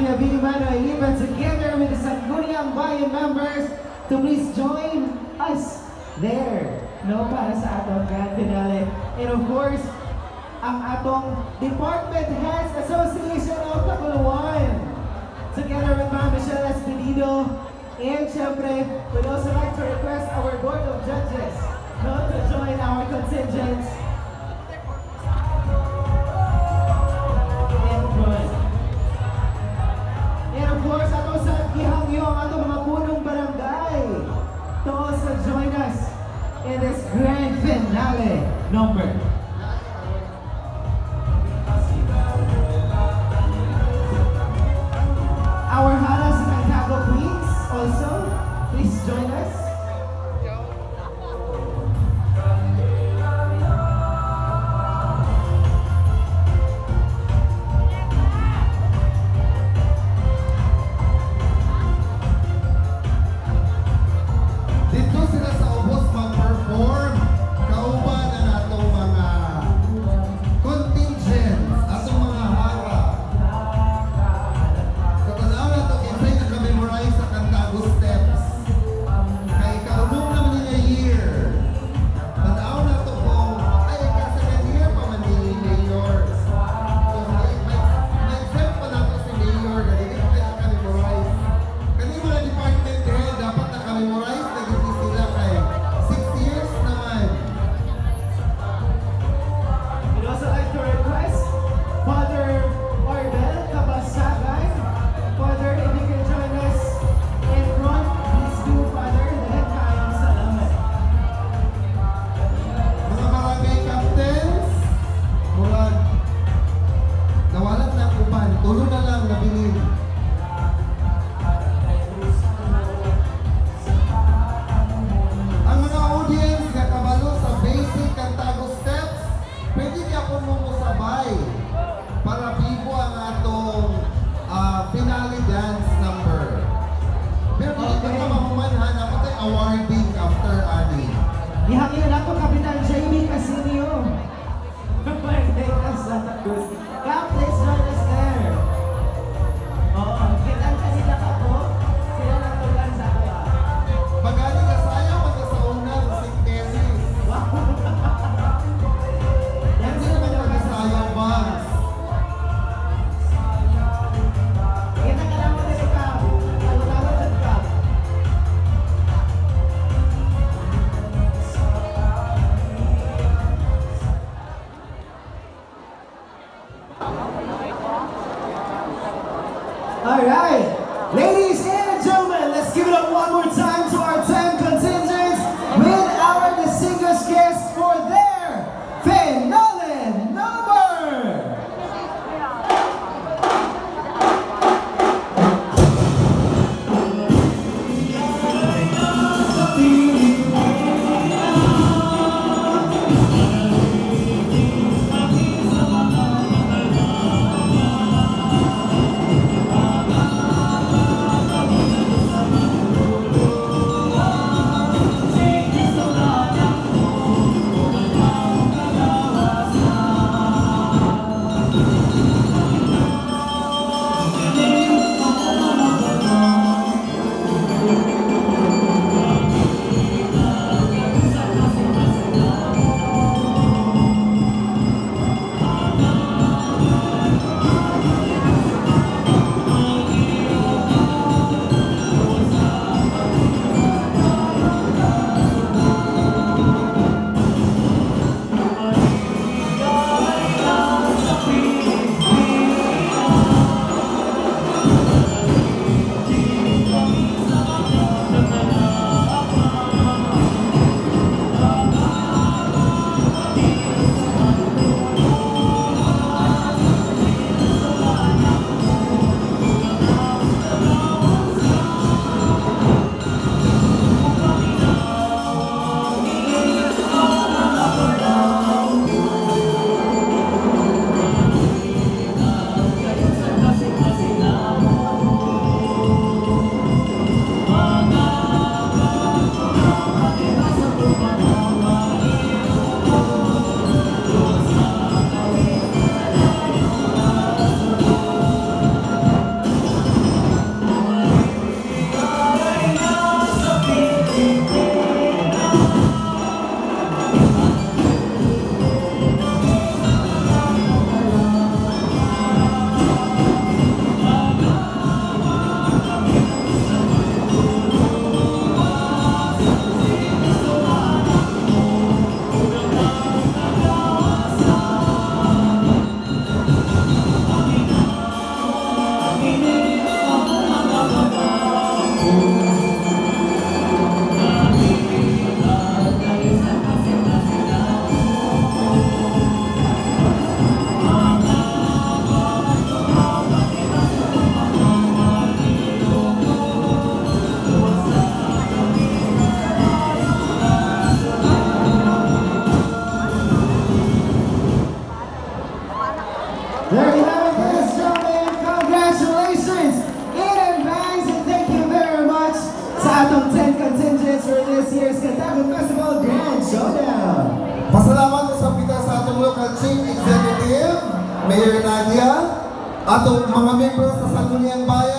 Katrina V. Manoiliban together with the Sangguniang Bayan members to please join us there, no, para sa atong grand finale. And of course, ang atong Department Heads Association of Tacloban together with Ma'am Michelle Espedido. And syempre, we'd also like to request our Board of Judges, no, to join our contingents in front. And of course, ato sa gihangyo ang atong mga punong barangay to also join us in this grand finale number. Our Haras Santiago Queens also, please join us. Dito sila sa ubos mag-perform. Kauban na natong mga contingents, atong mga hara. Sa tanaw na ito, kinsay naka-memorize sa Kantago steps. Kay kaunong naman niya year. Tanaw na ito kung, ay, ika-second year pa man ni Mayor. So, may exempt pa nato si Mayor, na dili pa kay naka-memorize. Kani mga department head, dapat naka-memorize na gid ni sila kay 6 years naman. We'd also like to request Father Orbel Kabasagan. Father, if you can join us in front, please do, Father. Daghan kaayong salamat. Mga barangay captains, murag nawalan ng uban, tulo na lang nabilin. Ang mga audience nga kabalo sa basic Kantago steps, pwede gyapon mo mosabay para bibo ang atong finale dance number. Pero dili pa ta mahuman ha, dapat ay awarding after ani. Gihangyo na ko Kapitan JB Casinio. Barangay of Santa Cruz. Cap, please join us there. Oo, kita kanila ka po. Sila lang tugan sa ako. Pagani ka sayaw, magka sa una sa St. Mary's. Wow. Hindi naman pagkasayaw, Bugs. Kita ka lang mo dili ka. Tago-tago dyan ka. All right, ladies and gentlemen, let's give it up one more time to our 10 contingents with our distinguished guests for their finale number. Sa atong 10 contingents for this year's Kantagon Festival Grand Showdown. Pasalamat sa kita sa atong local chief executive, Mayor Nadia, atong mga members sa Sangguniang Bayan.